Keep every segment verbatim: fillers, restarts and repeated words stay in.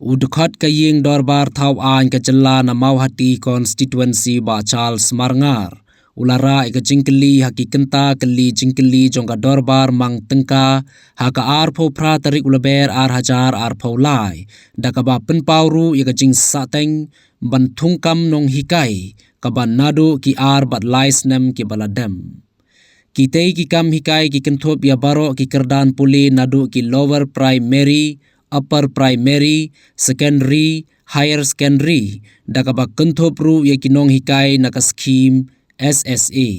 U dkhot ka ïing dorbar thaw aiñ ka jylla na Mawhati constituency Bah Charles Marngar u la rah ïa ka jingkylli ha ki kynta kylli jingkylli jong ka dorbar mang tyngka ha ka arphew phra tarik u Lber ar hajar arphew lai, da kaba pynpaw ruh ïa ka jingsahteng ban thungkam nonghikai kaba naduh ki ar bad lai snem kiba la dem. Kitei ki kam hikai ki kynthup ïa baroh ki kyrdan pule naduh ki lower primary, upper primary, secondary, higher secondary, da kaba kynthup ruh ïa ki nonghikai na ka skhim S S A.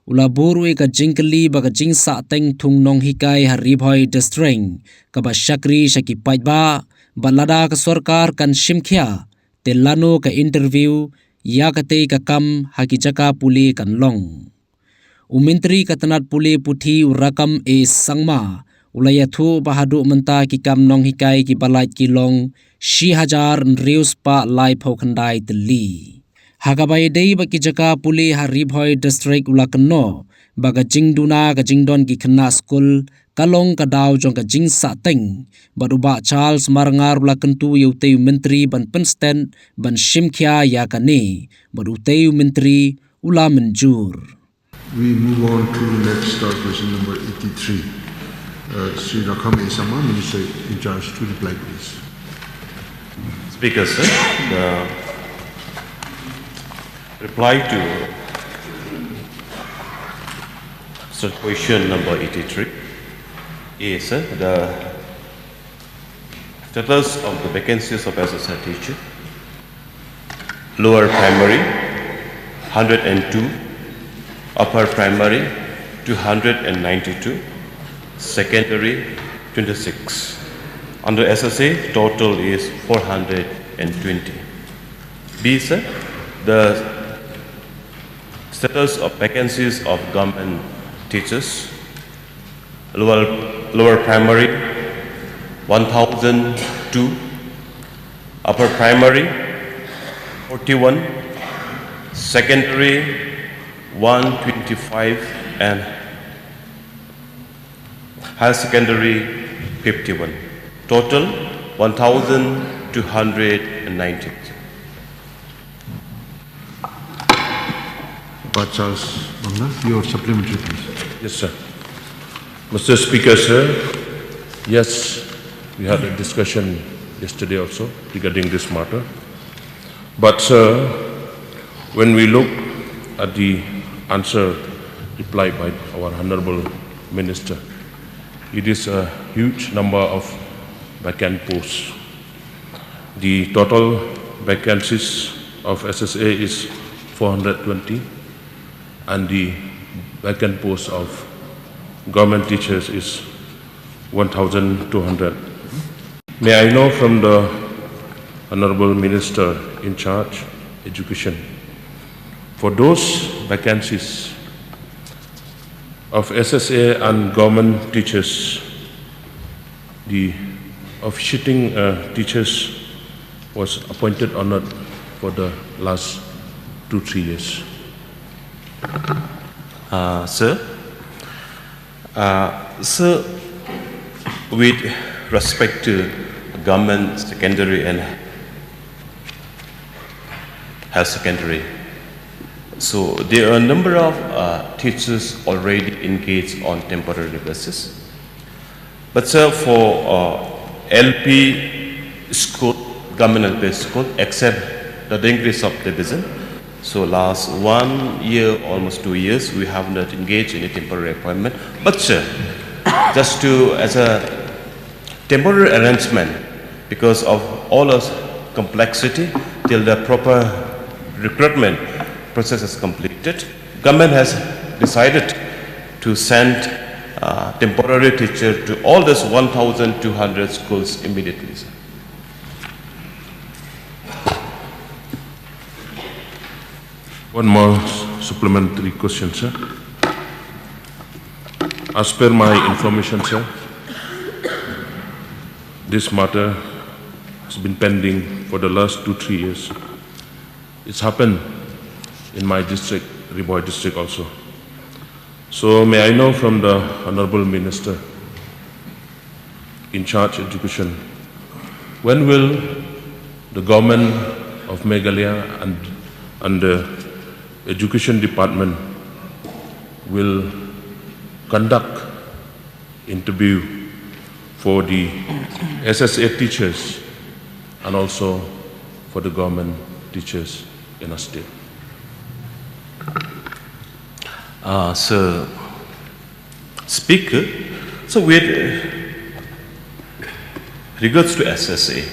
U la buh ruh ïa ka jingkylli ba ka jingsahteng thung nonghikai ha Ri Bhoi District kaba shakri sha ki paidbah, bad lada ka sorkar kan shim khia, te lano ka interview ïa katei ka kam ha ki jaka pule kan long. U Myntri ka tnat pule puthi u Rakkam A Sangma u la ïathuh ba haduh mynta ki kam nonghikai kiba lait ki long shi hajar hynriew spah laiphew khyndai tylli. Ha kaba ïadei bad ki jaka pule ha Ri Bhoi District u la kynnoh ba ka jingduna ka jingdon ki khynnah skul ka long ka daw jong ka jingsahteng, bad u Bah Charles Marngar u la kyntu ïa utei u Myntri ban pynstet ban shim khia ïa kane, bad utei u Myntri u la mynjur. We move on to the next, uh, question number eighty-three. Uh, Shri Rakkam A Sangma, Minister in charge, to reply, please. Speaker, sir, the reply to, sir, question number eighty-three is, sir, the status of the vacancies of S S A teacher. Lower primary, hundred and two. Upper primary, two hundred and ninety-two. Secondary, twenty-six. Under S S A, total is four hundred and twenty. B, sir, the status of vacancies of government teachers. Lower, lower primary, one thousand two. Upper primary, forty-one. Secondary, one twenty-five. And higher secondary, fifty-one. Total, one thousand two hundred and ninety. Bah Charles Marngar, your supplementary, please. Yes, sir. Mister Speaker, sir, yes, we had a discussion yesterday also regarding this matter. But, sir, when we look at the answer replied by our Honorable Minister, it is a huge number of vacant posts. The total vacancies of S S A is four hundred twenty, and the vacant posts of government teachers is one thousand two hundred. May I know from the Honorable Minister in charge, Education, for those vacancies of S S A and government teachers, the officiating, uh, teachers was appointed or not for the last two, three years? Uh, sir, uh, sir, with respect to government secondary and higher secondary, so there are a number of, uh, teachers already engaged on temporary basis. But, sir, for, uh, L P school, government L P school, except the Dengri subdivision, so last one year, almost two years, we have not engaged in a temporary appointment. But, sir, just to, as a temporary arrangement, because of all the complexity, till the proper recruitment process is completed, government has decided to send, uh, temporary teacher to all these one thousand two hundred schools immediately, sir. One more supplementary question, sir. As per my information, sir, this matter has been pending for the last two, three years. It's happened in my district, Ri Bhoi district also. So may I know from the Honorable Minister in charge education, when will The government of Meghalaya and, and the education department will conduct interview for the S S A teachers and also for the government teachers in our state. Uh, Sir Speaker, so with regards to S S A,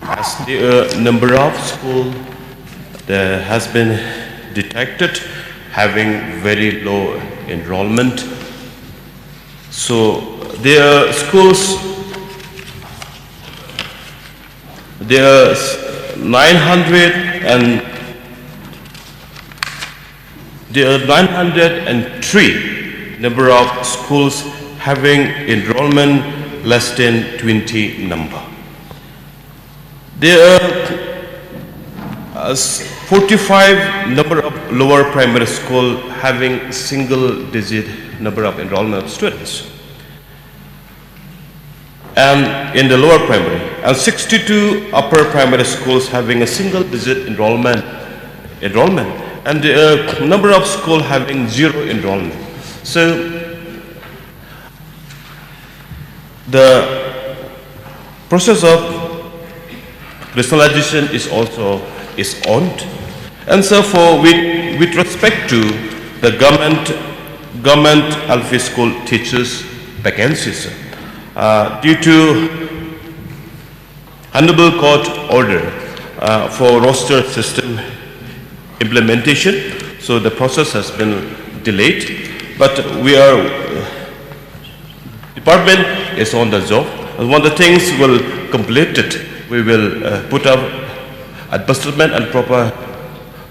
as the uh, number of school that has been detected having very low enrollment, so there are schools, there are nine hundred and there are nine hundred and three number of schools having enrollment less than twenty number. There are uh, forty-five number of lower primary school having single digit number of enrollment of students. And in the lower primary, and sixty-two upper primary schools having a single digit enrollment, enrollment, and the uh, number of school having zero enrollment. So the process of rationalization is also is on. And so for with, with respect to the government, government L P school teachers vacancies, uh, due to Honorable Court order uh, for roster system implementation, so the process has been delayed, but we are department is on the job. And when the things will complete it, we will uh, put up advertisement and proper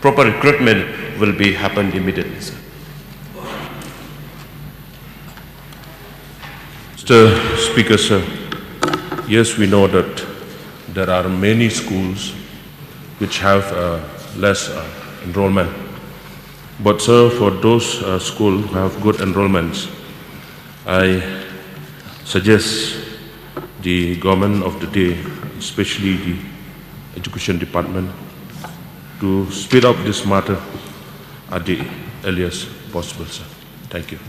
proper recruitment will be happened immediately, sir. Mister Speaker, sir, yes, we know that there are many schools which have uh, less uh, enrollment. But, sir, for those uh, schools who have good enrollments, I suggest the government of the day, especially the education department, to speed up this matter at the earliest possible, sir. Thank you.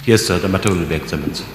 Yes, sir, the matter will be examined, sir.